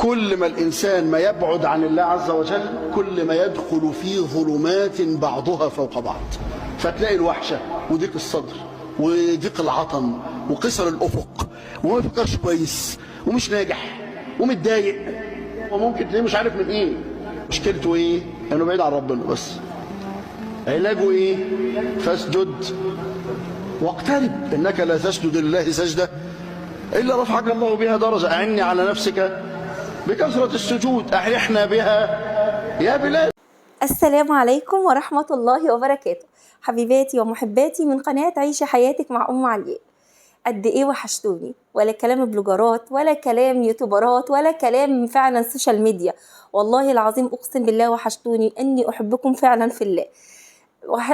كل ما الإنسان ما يبعد عن الله عز وجل كل ما يدخل في ظلمات بعضها فوق بعض، فتلاقي الوحشة وضيق الصدر وضيق العطن وقصر الأفق، وما يفكرش كويس ومش ناجح ومتضايق، وممكن تلاقيه مش عارف من ايه مشكلته، ايه؟ انه بعيد عن ربنا. بس علاجه ايه؟ فاسجد واقترب، انك لا تسجد لله سجدة الا رفعك الله بها درجه. اعني على نفسك بكثرة السجود، أحرحنا بها يا بلال. السلام عليكم ورحمة الله وبركاته، حبيباتي ومحباتي من قناة عيشي حياتك مع أم علياء. قد ايه وحشتوني، ولا كلام بلوجرات ولا كلام يوتيوبرات ولا كلام فعلا social media، والله العظيم اقسم بالله وحشتوني، اني احبكم فعلا في الله.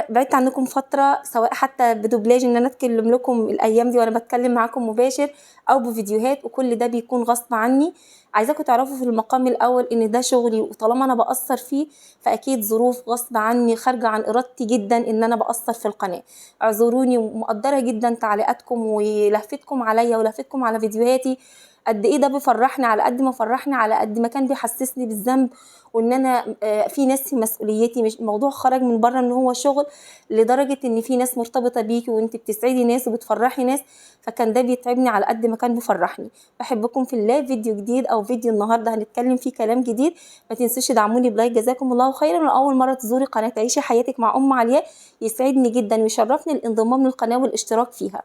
بعدت عنكم فترة، سواء حتى بدوبلاج ان انا اتكلم لكم الايام دي وانا بتكلم معاكم مباشر او بفيديوهات، وكل ده بيكون غصب عني. عايزاكم تعرفوا في المقام الاول ان ده شغلي، وطالما انا بقصر فيه فاكيد ظروف غصب عني خارجه عن ارادتي جدا ان انا بقصر في القناة. اعذروني، ومقدره جدا تعليقاتكم ولهفتكم عليا ولهفتكم على فيديوهاتي. قد ايه ده بيفرحني، على قد ما فرحني على قد ما كان بيحسسني بالذنب وان انا في ناس في مسؤوليتي. مش الموضوع خرج من بره ان هو شغل، لدرجة ان في ناس مرتبطة بيكي وانت بتسعدي ناس وبتفرحي ناس، فكان ده بيتعبني على قد ما كان بيفرحني. بحبكم في الله. فيديو جديد او فيديو النهارده هنتكلم فيه كلام جديد، ما تنسوش تدعموني ب like، جزاكم الله خيرا. واول مرة تزوري قناة عيشي حياتك مع ام علياء، يسعدني جدا ويشرفني الانضمام للقناة والاشتراك فيها.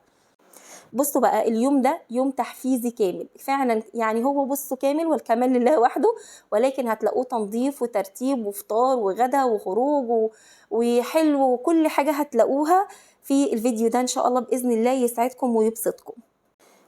بصوا بقى، اليوم ده يوم تحفيزي كامل فعلا، يعني هو بصوا كامل والكمال لله وحده، ولكن هتلاقوه تنظيف وترتيب وفطار وغدا وخروج وحلو وكل حاجة هتلاقوها في الفيديو ده ان شاء الله بإذن الله، يسعدكم ويبسطكم.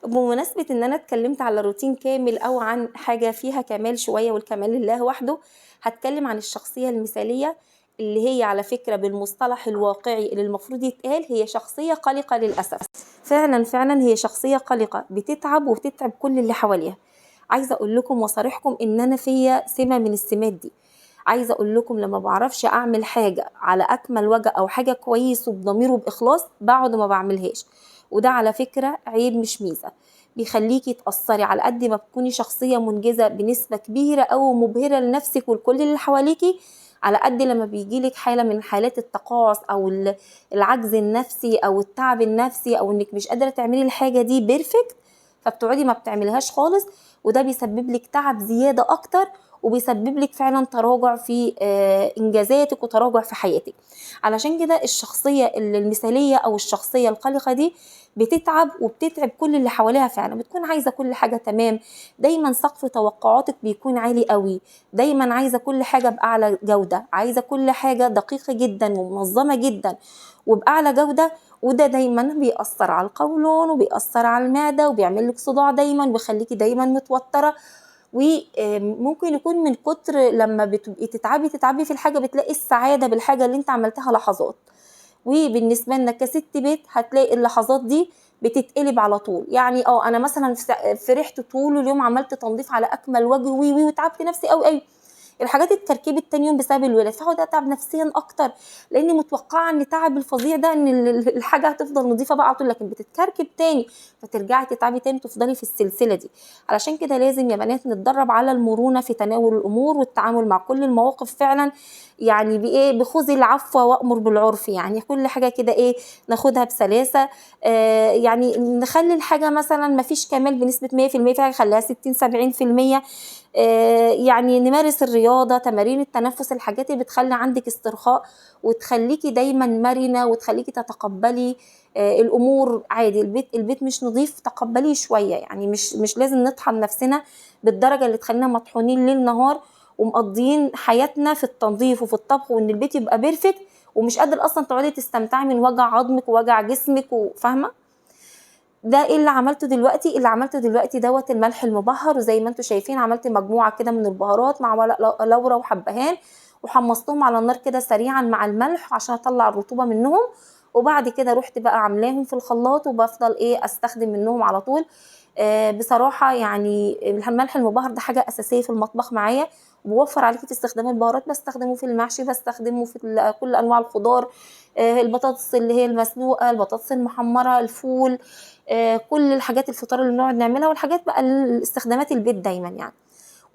بمناسبة ان انا اتكلمت على روتين كامل او عن حاجة فيها كمال شوية والكمال لله وحده، هتكلم عن الشخصية المثالية اللي هي على فكرة بالمصطلح الواقعي اللي المفروض يتقال هي شخصية قلقة. للأسف فعلا فعلا هي شخصية قلقة، بتتعب وبتتعب كل اللي حواليها. عايزة أقول لكم وصارحكم إن أنا فيا سمة من السمات دي. عايزة أقول لكم لما بعرفش أعمل حاجة على أكمل وجه أو حاجة كويس وبضمير وبإخلاص بقعد وما بعملهاش، وده على فكرة عيب مش ميزة، بيخليكي تقصري. على قد ما بتكوني شخصية منجزة بنسبة كبيرة أو مبهرة لنفسك ولكل اللي حواليكي، على قد لما بيجيلك حالة من حالات التقاعس أو العجز النفسي أو التعب النفسي أو إنك مش قادرة تعملي الحاجة دي perfect، فبتقعدي ما بتعمليهاش خالص، وده بيسبب لك تعب زيادة أكتر، وبيسبب لك فعلا تراجع في إنجازاتك وتراجع في حياتك. علشان كده الشخصية المثالية أو الشخصية القلقة دي بتتعب وبتتعب كل اللي حواليها فعلا، بتكون عايزة كل حاجة تمام، دايما سقف توقعاتك بيكون عالي قوي، دايما عايزة كل حاجة بأعلى جودة، عايزة كل حاجة دقيقة جدا ومنظمة جدا وبأعلى جودة، وده دايما بيأثر على القولون وبيأثر على المعدة وبيعمل لك صداع دايما وبيخليكي دايما متوترة. وممكن يكون من كتر لما بتبقي تتعبي في الحاجة بتلاقي السعادة بالحاجة اللي انت عملتها لحظات، وبالنسبة لنا كست بيت هتلاقي اللحظات دي بتتقلب على طول. يعني انا مثلا فرحت طول اليوم، عملت تنظيف على اكمل وجه وي وي وتعبت نفسي قوي قوي، الحاجات اتكركبت تاني يوم بسبب الولاد، فاقعد اتعب نفسيا اكتر لاني متوقعه ان تعب الفظيع ده ان الحاجة هتفضل نظيفة بقى على طول، لكن بتتكركب تاني فترجعي تتعبي تاني وتفضلي في السلسلة دي. علشان كده لازم يا بنات نتدرب على المرونة في تناول الامور والتعامل مع كل المواقف فعلا، يعني بايه؟ بخذي العفو وامر بالعرف، يعني كل حاجة كده ايه ناخدها بسلاسة، يعني نخلي الحاجة مثلا ما فيش كمال بنسبة 100%، في حاجة خليها 60 70%، يعني نمارس الرياضة، تمارين التنفس، الحاجات اللي بتخلي عندك استرخاء وتخليكي دايما مرنة وتخليكي تتقبلي الأمور عادي. البيت مش نظيف تقبليه شوية، يعني مش لازم نطحن نفسنا بالدرجة اللي تخلينا مطحونين ليل نهار ومقضيين حياتنا في التنظيف وفي الطبخ وإن البيت يبقى perfect ومش قادر أصلا تقعدي تستمتعي من وجع عظمك ووجع جسمك وفاهمة. ده ايه اللي عملته دلوقتي؟ اللي عملته دلوقتي دوت الملح المبهر، وزي ما انتم شايفين عملت مجموعة كده من البهارات مع ورق لورا وحبهان وحمصتهم على النار كده سريعا مع الملح عشان اطلع الرطوبة منهم، وبعد كده رحت بقى عاملاهم في الخلاط وبفضل ايه استخدم منهم على طول. بصراحة يعني الملح المبهر ده حاجة اساسية في المطبخ معايا، وبوفر عليكي في استخدام البهارات، بستخدمه في المحشي، بستخدمه في كل انواع الخضار، البطاطس اللي هي المسلوقه، البطاطس المحمره، الفول، كل الحاجات الفطار اللي بنقعد نعملها، والحاجات بقى الاستخدامات البيت دايما يعني.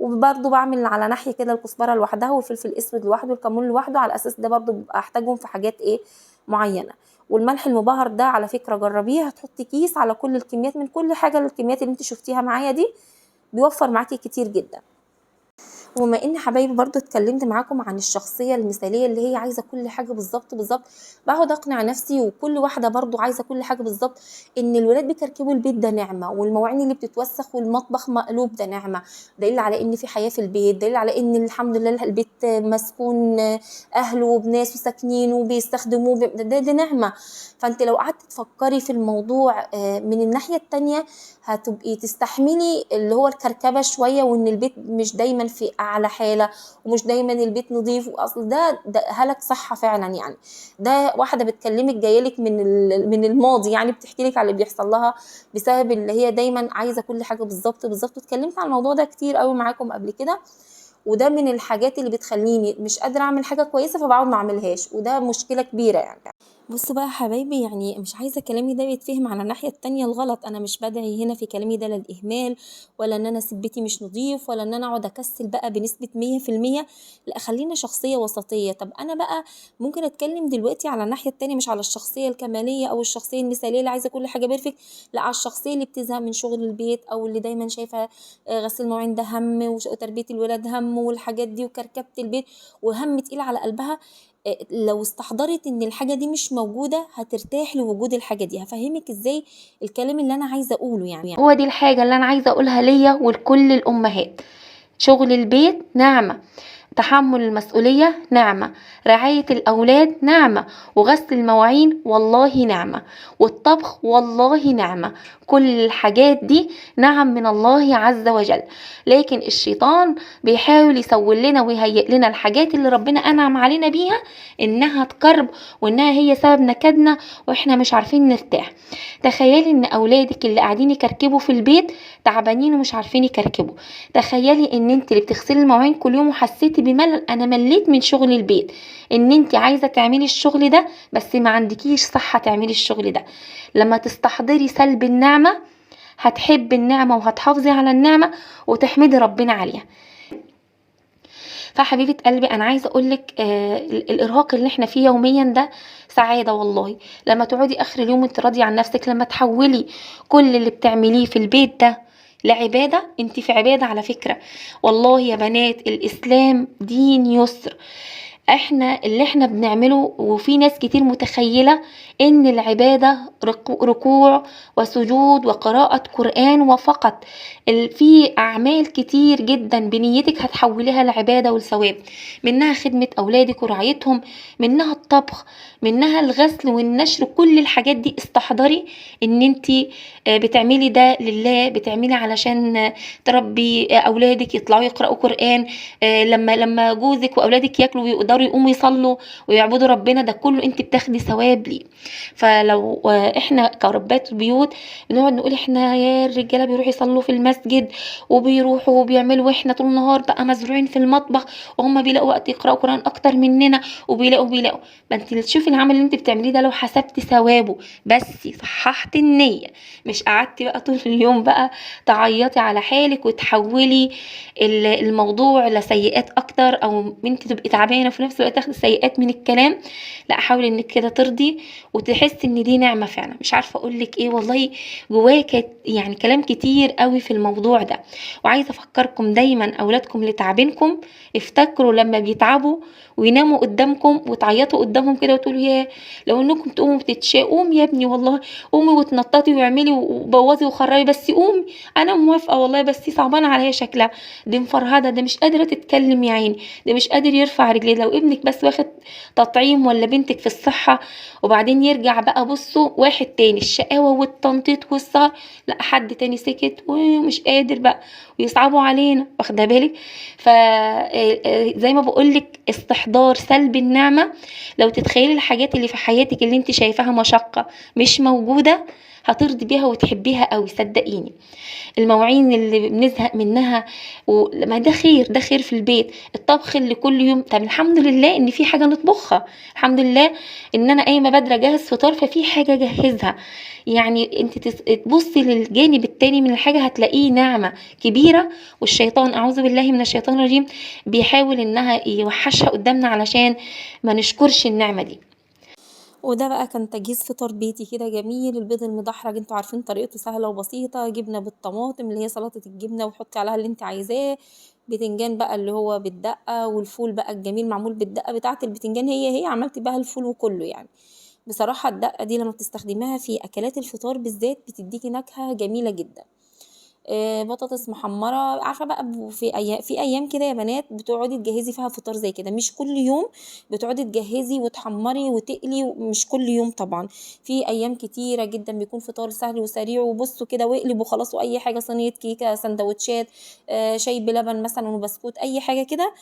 وبرده بعمل على ناحية كده الكزبره لوحدها والفلفل الاسود لوحده والكمون لوحده، على اساس ده برده ببقى احتاجهم في حاجات ايه معينة. والملح المبهر ده على فكرة جربيه، هتحطي كيس على كل الكميات من كل حاجة، الكميات اللي انت شفتيها معايا دي بيوفر معاكي كتير جدا. وما ان حبايبي برضو اتكلمت معاكم عن الشخصية المثالية اللي هي عايزه كل حاجة بالظبط بالظبط، بقعد اقنع نفسي وكل واحدة برضو عايزه كل حاجة بالظبط ان الولاد بيكركبوا البيت ده نعمه، والمواعين اللي بتتوسخ والمطبخ مقلوب ده نعمه، دليل على ان في حياة في البيت، دليل على ان الحمد لله البيت مسكون اهله وبناس وساكنين وبيستخدموه، ده نعمه. فانت لو قعدت تفكري في الموضوع من الناحية التانية هتبقي تستحملي اللي هو الكركبه شوية، وان البيت مش دايما في اعلى حاله ومش دايما البيت نظيف، واصل ده هلك صحة فعلا. يعني ده واحدة بتكلمك جايلك من الماضي، يعني بتحكي لك على اللي بيحصل لها بسبب اللي هي دايما عايزه كل حاجة بالظبط بالظبط. اتكلمت على الموضوع ده كتير قوي معاكم قبل كده، وده من الحاجات اللي بتخليني مش قادرة اعمل حاجة كويسة فبقعد ما اعملهاش، وده مشكلة كبيرة يعني. بصوا بقى يا حبايبي، يعني مش عايزه كلامي ده يتفهم على الناحية التانية الغلط، انا مش بدعي هنا في كلامي ده للاهمال، ولا ان انا اسيب بيتي مش نظيف، ولا ان انا اقعد اكسل بقى بنسبة 100%، لا خلينا شخصية وسطية. طب انا بقى ممكن اتكلم دلوقتي على الناحية التانية، مش على الشخصية الكماليه او الشخصية المثالية اللي عايزه كل حاجة perfect، لا على الشخصية اللي بتزهق من شغل البيت، او اللي دايما شايفه غسيل المواعين ده هم، وتربيه الولاد هم، والحاجات دي وكركبه البيت وهم تقيل على قلبها. لو استحضرت ان الحاجة دي مش موجودة هترتاح لوجود الحاجة دي. هفهمك ازاي الكلام اللي انا عايزه اقوله، يعني هو دي الحاجة اللي انا عايزه اقولها ليا ولكل الامهات. شغل البيت نعمه، تحمل المسؤولية نعمة، رعاية الأولاد نعمة، وغسل المواعين والله نعمة، والطبخ والله نعمة، كل الحاجات دي نعم من الله عز وجل. لكن الشيطان بيحاول يسول لنا ويهيئ لنا الحاجات اللي ربنا أنعم علينا بيها إنها تكرب وإنها هي سبب نكدنا وإحنا مش عارفين نرتاح. تخيلي إن أولادك اللي قاعدين يكركبوا في البيت تعبانين ومش عارفين يكركبوا، تخيلي إن أنت اللي بتغسلي المواعين كل يوم وحسيتي بملل، انا مليت من شغل البيت، ان انت عايزه تعملي الشغل ده بس ما عندكيش صحة تعملي الشغل ده. لما تستحضري سلب النعمة هتحبي النعمة وهتحافظي على النعمة وتحمدي ربنا عليها. فحبيبه قلبي انا عايزه اقولك الارهاق اللي احنا فيه يوميا ده سعادة والله. لما تقعدي اخر اليوم انت راضية عن نفسك، لما تحولي كل اللي بتعمليه في البيت ده لعبادة، انت في عبادة على فكرة. والله يا بنات الاسلام دين يسر، احنا اللي احنا بنعمله، وفي ناس كتير متخيلة ان العبادة ركوع وسجود وقراءة قرآن وفقط. في اعمال كتير جدا بنيتك هتحوليها لعبادة والثواب، منها خدمة اولادك ورعايتهم، منها الطبخ، منها الغسل والنشر، كل الحاجات دي استحضري ان انت بتعملي ده لله، بتعملي علشان تربي اولادك يطلعوا يقرأوا قرآن، لما جوزك واولادك ياكلوا ويقدروا يقوموا يصلوا ويعبدوا ربنا، ده كله انت بتاخدي ثواب ليه. فلو احنا كربات بيوت بنقعد نقول احنا يا الرجالة بيروحوا يصلوا في المسجد وبيروحوا وبيعملوا، واحنا طول النهار بقى مزروعين في المطبخ، وهم بيلاقوا وقت يقراوا قران اكتر مننا، وبيلاقوا ما انت تشوفي العمل اللي انت بتعمليه ده لو حسبتي ثوابه بس صححتي النية، مش قعدتي بقى طول اليوم بقى تعيطي على حالك وتحولي الموضوع لسيئات اكتر، او انت تبقي تعبانة وفي نفس الوقت تاخدي سيئات من الكلام. لا، حاولي انك كده ترضي وتحسي ان دي نعمه فعلا. مش عارفه اقول لك ايه والله، جوايا يعني كلام كتير قوي في الموضوع ده. وعايزه افكركم دايما اولادكم اللي تعبينكم، افتكروا لما بيتعبوا ويناموا قدامكم وتعيطوا قدامهم كده وتقولوا يا لو انكم تقوموا بتتشاقوا، قوم يا ابني والله قومي وتنططي واعملي وبوظي وخربي، بس قومي انا موافقة والله، بس صعبانه عليا شكلها، دي مفرهده، ده مش قادرة تتكلم يا عيني، ده مش قادر يرفع رجليه. لو ابنك بس واخد تطعيم ولا بنتك في الصحة وبعدين يرجع بقى بصوا واحد تاني الشقاوة والتنطيط والسهر، لا حد تاني سكت ومش قادر بقى ويصعبوا علينا، واخده بالك؟ فزي ما بقولك استحضار سلب النعمة. لو تتخيلي الحاجات اللي في حياتك اللي انت شايفاها مشقة مش موجودة، هترضي بيها وتحبيها قوي صدقيني. المواعين اللي بنزهق منها ما ده خير، ده خير في البيت. الطبخ اللي كل يوم، طب الحمد لله ان في حاجة نطبخها، الحمد لله ان انا قايمة بدري اجهز فطار ففي حاجة اجهزها. يعني انت تبصي للجانب التاني من الحاجة هتلاقيه نعمه كبيرة. والشيطان اعوذ بالله من الشيطان الرجيم بيحاول انها يوحشها قدامنا علشان ما نشكرش النعمة دي. وده بقى كان تجهيز فطار بيتي كده جميل. البيض المدحرج انتوا عارفين طريقته سهلة وبسيطة، جبنه بالطماطم اللي هي سلطة الجبنة وحطي عليها اللي انت عايزاه، بتنجان بقى اللي هو بالدقه، والفول بقى الجميل معمول بالدقه بتاعه البتنجان، هي عملت بقى الفول وكله. يعني بصراحة الدقة دي لما بتستخدميها في اكلات الفطار بالذات بتديكي نكهة جميلة جدا. بطاطس محمرة، عارفه بقى في ايام كده يا بنات بتقعدي تجهزي فيها فطار زي كده، مش كل يوم بتقعدي تجهزي وتحمري وتقلي، مش كل يوم طبعا، في ايام كتيرة جدا بيكون فطار سهل وسريع وبصوا كده واقلب وخلاص، واي حاجة، صينية كيكة، سندوتشات، شاي بلبن مثلا وبسكوت، اي حاجة كده،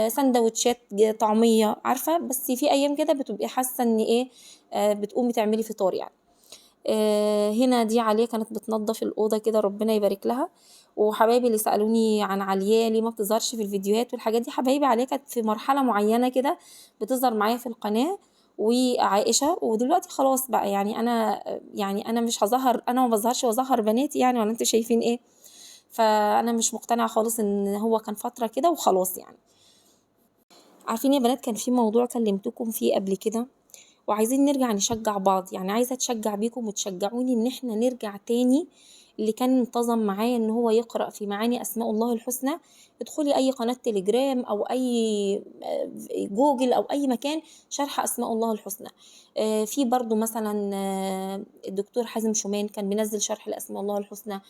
سندوتشات طعميه، عارفه. بس في ايام كده بتبقي حاسه ان ايه، بتقومي تعملي فطار يعني. هنا دي عليا كانت بتنظف الأوضة كده، ربنا يبارك لها. وحبايبي اللي سألوني عن عليا ليه ما بتظهرش في الفيديوهات والحاجات دي، حبايبي عليا كانت في مرحلة معينة كده بتظهر معايا في القناة وعائشة، ودلوقتي خلاص بقى، يعني أنا مش هظهر، أنا ما بظهرش وأظهر بناتي يعني، ولا انتوا شايفين إيه؟ فأنا مش مقتنعة خالص إن هو كان فترة كده وخلاص يعني. عارفين يا بنات كان في موضوع كلمتكم فيه قبل كده، وعايزين نرجع نشجع بعض، يعني عايزة اتشجع بيكم وتشجعوني ان احنا نرجع تاني. اللي كان انتظم معايا ان هو يقرأ في معاني اسماء الله الحسنى، ادخلي اي قناة تليجرام او اي جوجل او اي مكان شرح اسماء الله الحسنى. في برضو مثلا الدكتور حازم شومان كان بينزل شرح لاسماء الله الحسنى.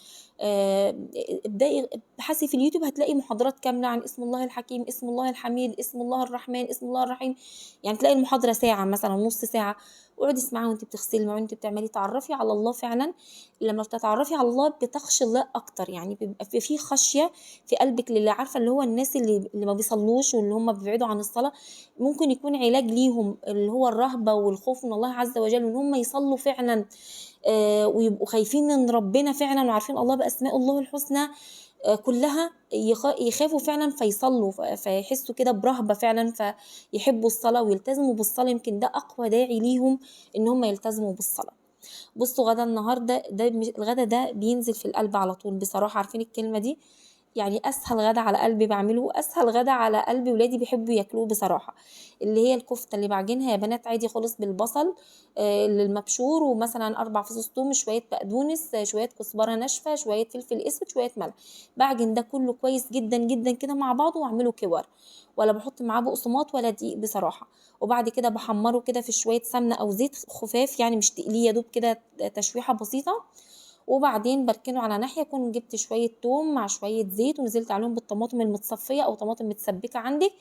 ابدأي ابحثي في اليوتيوب هتلاقي محاضرات كاملة عن اسم الله الحكيم، اسم الله الحميد، اسم الله الرحمن، اسم الله الرحيم. يعني تلاقي المحاضرة ساعة مثلا، نص ساعة، اقعدي اسمعي وانت بتغسلي وانت بتعملي، تعرفي على الله فعلا. لما بتتعرفي على الله بتخشي الله اكتر، يعني بيبقى في خشية في قلبك لله. عارفة اللي هو الناس اللي ما بيصلوش واللي هم بيبعدوا عن الصلاة، ممكن يكون علاج ليهم اللي هو الرهبة والخوف من الله عز وجل، وان هم يصلوا فعلا، ويبقوا خايفين من ربنا فعلا وعارفين الله بأسماء الله الحسنى كلها، يخافوا فعلا فيصلوا، فيحسوا كده برهبة فعلا، فيحبوا الصلاة ويلتزموا بالصلاة. يمكن ده أقوى داعي ليهم إن هم يلتزموا بالصلاة. بصوا غدا النهاردة ده، الغدا ده بينزل في القلب على طول بصراحة، عارفين الكلمة دي؟ يعني أسهل غدا على قلبي بعمله، أسهل غدا على قلبي ولادي بيحبوا ياكلوه بصراحة، اللي هي الكفتة اللي بعجنها يا بنات عادي خالص بالبصل المبشور، ومثلا 4 فصوص توم، شوية بقدونس، شوية كزبرة ناشفة، شوية فلفل اسود، شوية ملح. بعجن ده كله كويس جدا جدا كده مع بعضه واعمله كور، ولا بحط معاه بقسماط ولا دقيق بصراحة. وبعد كده بحمره كده في شوية سمنة أو زيت خفاف، يعني مش تقليه، يا دوب كده تشويحة بسيطة. وبعدين بركنه على ناحية، اكون جبت شوية توم مع شوية زيت ونزلت عليهم بالطماطم المتصفيه او طماطم متسبكه عندك،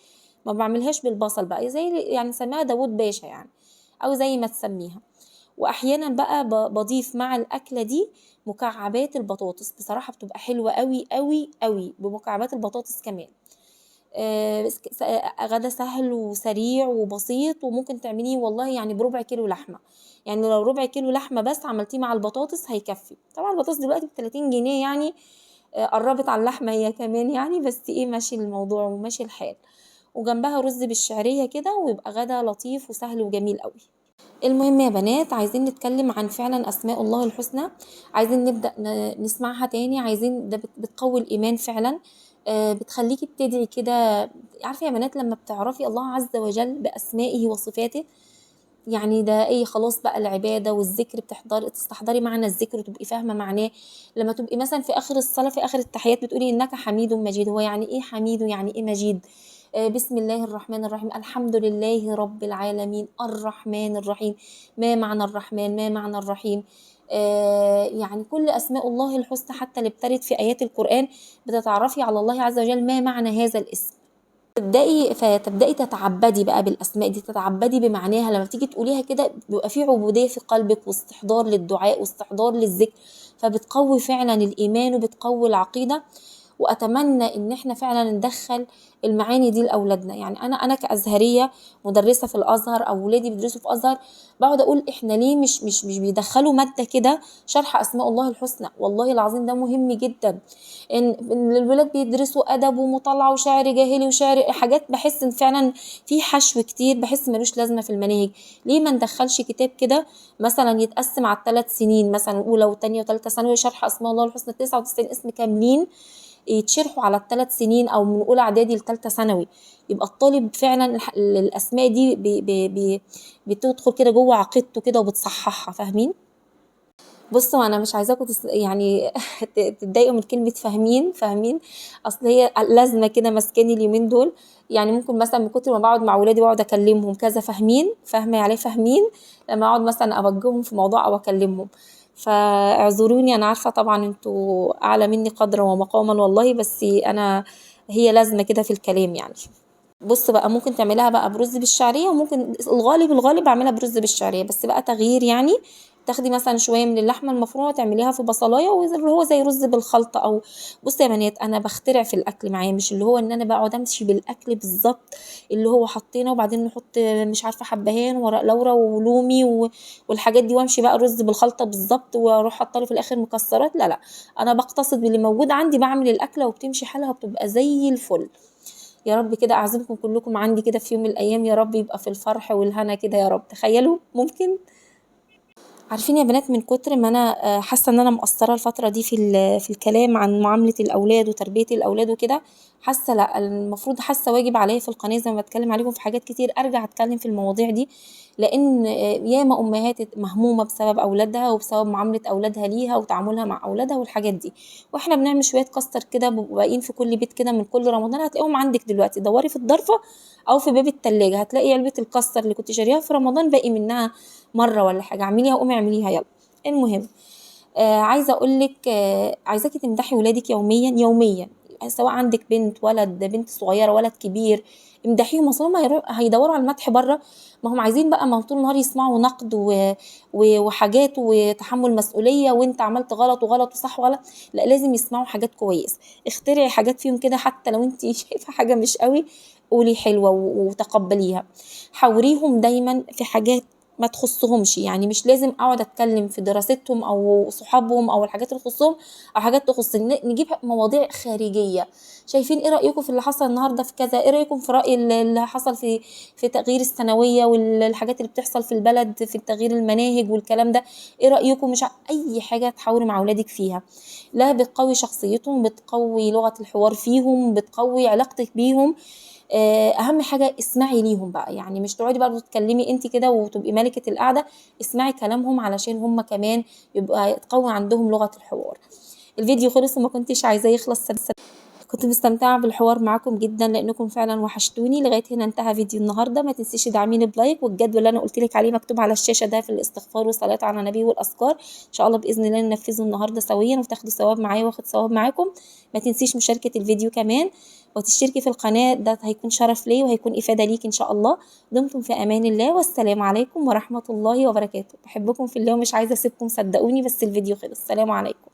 ما بعملهاش بالبصل بقى، زي يعني نسميها داوود باشا يعني، او زي ما تسميها. واحيانا بقى بضيف مع الاكلة دي مكعبات البطاطس، بصراحة بتبقى حلوة قوي قوي قوي بمكعبات البطاطس كمان. غدا سهل وسريع وبسيط، وممكن تعمليه والله يعني بربع كيلو لحمه، يعني لو ربع كيلو لحمه بس عملتيه مع البطاطس هيكفي. طبعا البطاطس دلوقتي ب30 جنيه يعني، قربت على اللحمة هي كمان يعني، بس ايه ماشي الموضوع وماشي الحال. وجنبها رز بالشعريه كده، ويبقى غدا لطيف وسهل وجميل قوي. المهم يا بنات عايزين نتكلم عن فعلا اسماء الله الحسنى، عايزين نبدا نسمعها تاني، عايزين ده بتقوي الايمان فعلا، بتخليكي بتدعي كده. عارفه يا بنات لما بتعرفي الله عز وجل باسمائه وصفاته، يعني ده ايه، خلاص بقى العبادة والذكر، تستحضري معنى الذكر وتبقي فاهمه معناه. لما تبقي مثلا في اخر الصلاة في اخر التحيات بتقولي انك حميد مجيد، هو يعني ايه حميد ويعني ايه مجيد؟ بسم الله الرحمن الرحيم، الحمد لله رب العالمين، الرحمن الرحيم، ما معنى الرحمن، ما معنى الرحيم؟ يعني كل اسماء الله الحسنى حتى اللي بترد في ايات القران بتتعرفي على الله عز وجل ما معنى هذا الاسم. فتبدأي تتعبدي بقى بالاسماء دي، تتعبدي بمعناها. لما بتيجي تقوليها كده بيبقى في عبودية في قلبك، واستحضار للدعاء واستحضار للذكر، فبتقوي فعلا الايمان وبتقوي العقيدة. واتمنى ان احنا فعلا ندخل المعاني دي لاولادنا. يعني انا كازهريه مدرسه في الازهر او ولادي بيدرسوا في ازهر، بقعد اقول احنا ليه مش بيدخلوا مادة كده شرح اسماء الله الحسنى؟ والله العظيم ده مهم جدا. ان الولاد بيدرسوا ادب ومطالعه وشعر جاهلي وشعر حاجات، بحس ان فعلا في حشو كتير، بحس ملوش لازمه في المناهج. ليه ما ندخلش كتاب كده مثلا يتقسم على 3 سنين، مثلا اولى وثانيه وثالثه ثانوي، شرح اسماء الله الحسنى 99 اسم كاملين يتشرحوا على 3 سنين، او من اولى اعدادي لثالثه ثانوي، يبقى الطالب فعلا الاسماء دي بي بي بي بتدخل كده جوه عقيدته كده وبتصححها. فاهمين؟ بصوا انا مش عايزاكم يعني تتضايقوا من كلمة فاهمين، فاهمين، اصل هي لازمه كده ماسكاني اليومين دول. يعني ممكن مثلا من كتر ما بقعد مع ولادي واقعد اكلمهم كذا، فاهمين، فاهمه يعني فاهمين، لما اقعد مثلا اوجههم في موضوع او اكلمهم، فاعذروني. انا عارفه طبعا انتوا اعلى مني قدرا ومقاما والله، بس انا هي لازمه كده في الكلام يعني. بص بقى، ممكن تعملها بقى برز بالشعريه، وممكن الغالب بعملها برز بالشعريه، بس بقى تغيير يعني، تاخدي مثلا شوية من اللحمة المفرومه تعمليها في بصلايه، واللي هو زي رز بالخلطه. او بصي يا بنات، انا بخترع في الاكل معايا، مش اللي هو ان انا بقعد امشي بالاكل بالظبط اللي هو حطينا وبعدين نحط مش عارفه حبهان ورق لورا ولومي والحاجات دي، وامشي بقى رز بالخلطه بالظبط واروح حاطه له في الاخر مكسرات. لا لا، انا بقتصد باللي موجود عندي، بعمل الاكلة وبتمشي حالها وبتبقى زي الفل. يا رب كده اعزمكم كلكم عندي كده في يوم من الايام، يا رب يبقى في الفرح والهنا كده يا رب. تخيلوا ممكن. عارفين يا بنات، من كتر ما انا حاسه ان انا مقصرة الفترة دي في الكلام عن معاملة الاولاد وتربيه الاولاد وكده، حاسه لا المفروض، حاسه واجب عليا في القناة زي ما بتكلم عليكم في حاجات كتير ارجع اتكلم في المواضيع دي، لان ياما امهات مهمومه بسبب اولادها وبسبب معاملة اولادها ليها وتعاملها مع اولادها والحاجات دي. واحنا بنعمل شوية كاستر كده باقيين في كل بيت كده من كل رمضان، هتلاقيهم عندك دلوقتي. دوري في الضرفه او في باب التلاجة هتلاقي علبة الكاستر اللي كنت شاريها في رمضان باقي منها مرة ولا حاجة، اعمليها وقومي اعمليها يلا. المهم عايزه اقول لك، عايزاكي تمدحي ولادك يوميا يوميا، سواء عندك بنت ولد، بنت صغيرة ولد كبير، امدحيهم. اصل هم هيدوروا على المدح بره، ما هم عايزين بقى، ما هم طول النهار يسمعوا نقد وحاجات وتحمل مسؤولية، وانت عملت غلط وغلط وصح وغلط. لا، لازم يسمعوا حاجات كويس. اخترعي حاجات فيهم كده، حتى لو انت شايفه حاجة مش قوي قولي حلوة وتقبليها. حاوريهم دايما في حاجات ما تخصهمش، يعني مش لازم اقعد اتكلم في دراستهم او صحابهم او الحاجات اللي تخصهم او حاجات تخص، نجيب مواضيع خارجية. شايفين ايه رايكم في اللي حصل النهارده في كذا؟ ايه رايكم في راي اللي حصل في تغيير الثانوية والحاجات اللي بتحصل في البلد في تغيير المناهج والكلام ده؟ ايه رايكم؟ مش اي حاجة تحاوري مع اولادك فيها، لا بتقوي شخصيتهم، بتقوي لغة الحوار فيهم، بتقوي علاقتك بيهم. اهم حاجة اسمعي ليهم بقى، يعني مش تقعدي برضه تتكلمي انت كده وتبقي ملكه القعدة، اسمعي كلامهم علشان هم كمان يبقى تقوي عندهم لغة الحوار. الفيديو خلص وما كنتش عايزاه يخلص، كنت مستمتعه بالحوار معاكم جدا لانكم فعلا وحشتوني. لغاية هنا انتهى فيديو النهارده. ما تنسيش تدعميني ب like، والجدول اللي انا قلت لك عليه مكتوب على الشاشة ده في الاستغفار والصلاة على النبي والاذكار، ان شاء الله باذن الله ننفذه النهارده سويا وتاخدوا ثواب معايا واخد ثواب معاكم. ما تنسيش مشاركة الفيديو كمان وتشتركي في القناة، ده هيكون شرف لي وهيكون افاده ليك ان شاء الله. دمتم في امان الله، والسلام عليكم ورحمة الله وبركاته. بحبكم في الله ومش عايزه اسيبكم صدقوني، بس الفيديو خلص. السلام عليكم.